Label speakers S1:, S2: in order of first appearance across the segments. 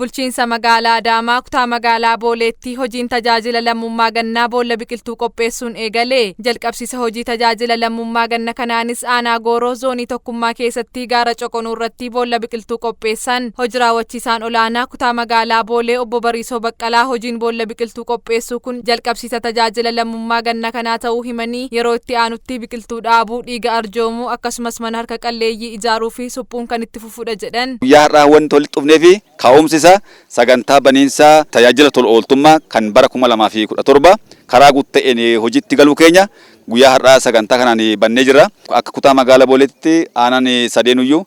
S1: Bulchiinsa magaalaa Adaamaa kutaa magaalaa Booleetti hojiin tajaajila lammummaa gannaa boolla biqiltuu qopheessuun eegale. Jalqabsiisa hojii tajaajila lammummaa ganna kanaanis aanaa Gooroo zoonii Tokkummaa keessatti gaara Coqonuu irratti boolla biqiltuu qopheessan. Hojii raawwachiisaan olaanaa kutaa magaalaa Boolee obbo Bariisoo Baqqalaa hojiin boolla biqiltuu qopheessuu kun jalqabsiisa tajaajila lammummaa ganna kanaa ta'uu himanii, yeroo itti aanutti biqiltuu dhaabuu, dhiiga arjoomuu, akkasumas mana harka qalleeyyii ijaaruu fi suphuun kan itti fufudha jedhan.
S2: Guyyaa har'aa wanti walitti dhufnee fi ka'umsi isaa sagantaa baniinsa tajaajila tola ooltummaa kan bara 2017 karaa guutuu ta'een hojiitti galuu keenya guyyaa har'aa sagantaa kanaan bannee jirra. Akka kutaa magaalaa Booleetti aanaan sadeenuyyuu,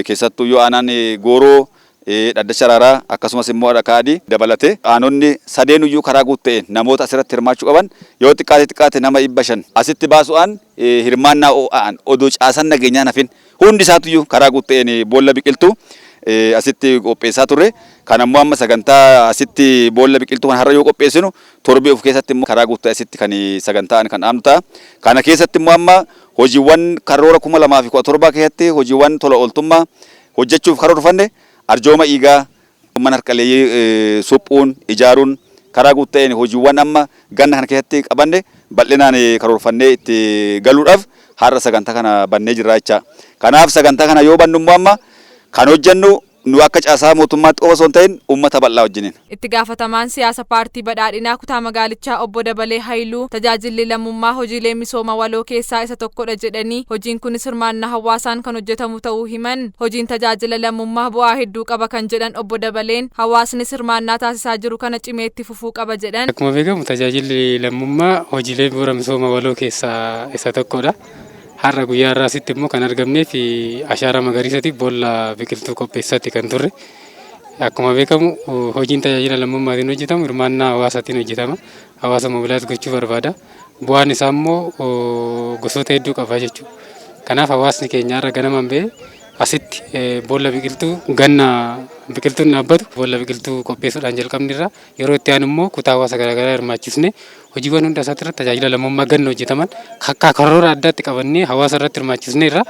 S2: keessattuyyuu aanaan Gooroo, Dhaddacha Araaraa akkasumas immoo Dhakaa Adii dabalatee aanonni sadeenuyyuu karaa guutuu ta'een namoota asirratti hirmaachuu qaban yoo xiqqaate xiqqaate nama 500 asitti baasuudhaan hirmaannaa ho'aan odoo caasan nageenyaan hafin hundi isaatuyyuu karaa guutuu ta'een boolla biqiltuu asitti qopheessaa turre. Kan ammoo amma sagantaa asitti boolla biqiltuu kan har'a yoo qopheessinu, torbee of keessatti immoo karaa guutuu asitti kan sagantaan kan dhaabnu ta'a. Kana keessatti immoo amma hojiiwwan karoora 2017 keessatti hojiiwwan tola ooltummaa hojjechuuf karoorfanne, arjooma dhiigaa, mana harkaleeyyii suphuun ijaaruun, karaa guutuu ta'een hojiiwwan amma ganna kana keessatti qabanne bal'inaan karoorfannee itti galuudhaaf har'a sagantaa kana bannee jirra jecha. Kanaaf sagantaa kana yoo bannu immoo amma kan hojjennu nu akka caasaa mootummaatti qofa osoo hin ta'in uummata bal'aa wajjiniin.
S1: Itti gaafatamaan siyaasa paartii badhaadhinaa kutaa magaalichaa obbo Dabalee Hayiluu tajaajilli lammummaa hojiilee misooma waloo keessaa isa tokkodha jedhanii, hojiin kunis hirmaannaa hawaasaan kan hojjetamu ta'uu himan. Hojiin tajaajila lammummaa bu'aa hedduu qaba kan jedhan obbo Dabaleen, hawaasnis hirmaannaa taasisaa jiru kana cimee itti fufuu qaba jedhan.
S3: Akkuma beekamu tajaajilli lammummaa hojiilee bu'uura misooma waloo keessaa isa tokkodha. Har'a guyyaa har'aasitti immoo kan argamnee fi ashaaraa magariisatiif boolla biqiltuu qopheessaatti kan turre. Akkuma beekamu hojiin tajaajila lammummaatiin hojjetamu hirmaannaa hawaasaatiin hojjetama. Hawaasa mobilize gochuu barbaada. Bu'aan isaa immoo gosoota hedduu qaba jechuudha. Kanaaf hawaasni keenya har'a ganamaan ba'ee asitti boolla biqiltuu ganna biqiltuun dhaabbatu boolla biqiltuu qopheessuudhaan jalqabni irra yeroo itti aanu immoo kutaa hawaasa garaagaraa hirmaachisne hojiiwwan hunda isaatti irratti tajaajila lammummaa ganna hojjetaman akka karoora addaatti qabannee hawaasa irratti hirmaachisne irra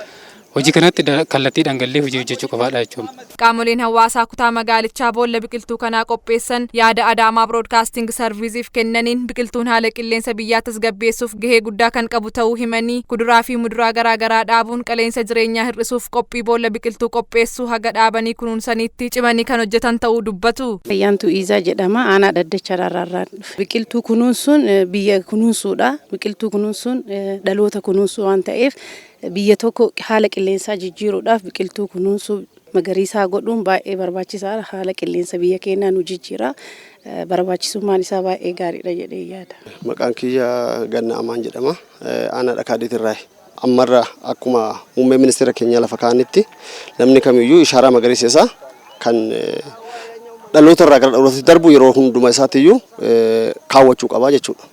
S3: hojii kanatti kallattiidhaan gallee hojii hojjechuu qofaadha jechuudha.
S1: Qaamoleen hawaasaa kutaa magaalichaa boolla biqiltuu kanaa qopheessan yaada Adaamaa Broadcasting Serviceif kennaniin, biqiltuun haala qilleensa biyyaa tasgabbeessuuf gahee guddaa kan qabu ta'uu himanii, kuduraa fi muduraa garaagaraa dhaabuun qaleensa jireenyaa hir'isuuf qophii boolla biqiltuu qopheessuu haga dhaabanii kunuunsaniitti cimanii kan hojjetan ta'uu dubbatu.
S4: Ayyaantuu Iizaa jedhama. Aanaa Dhaddacha Araaraarraan dhufe. Biqiltuu kunuunsuun biyya kunuunsuudha. Biqiltuu kunuunsuun dhaloota kunuunsuu waan ta'eef, biyya tokko haala qilleensaa jijjiiruudhaaf biqiltuu kunuunsuu, magariisaa godhuun baay'ee barbaachisaadha. Haala qilleensa biyya keenyaa nu jijjiira. Barbaachisummaan isaa baay'ee gaariidha jedhee yaada.
S5: Maqaan kiyya Ganna Amaan jedhama. Aanaa Dhakaadiitirraayi. Ammarra akkuma muummee ministeera keenyaa lafa kaa'anitti namni kamiyyuu ishaaraa magariisa isaa kan dhaloota irraa gara dhalootatti darbu yeroo hunduma isaatiyyuu kaawwachuu qaba jechuudha.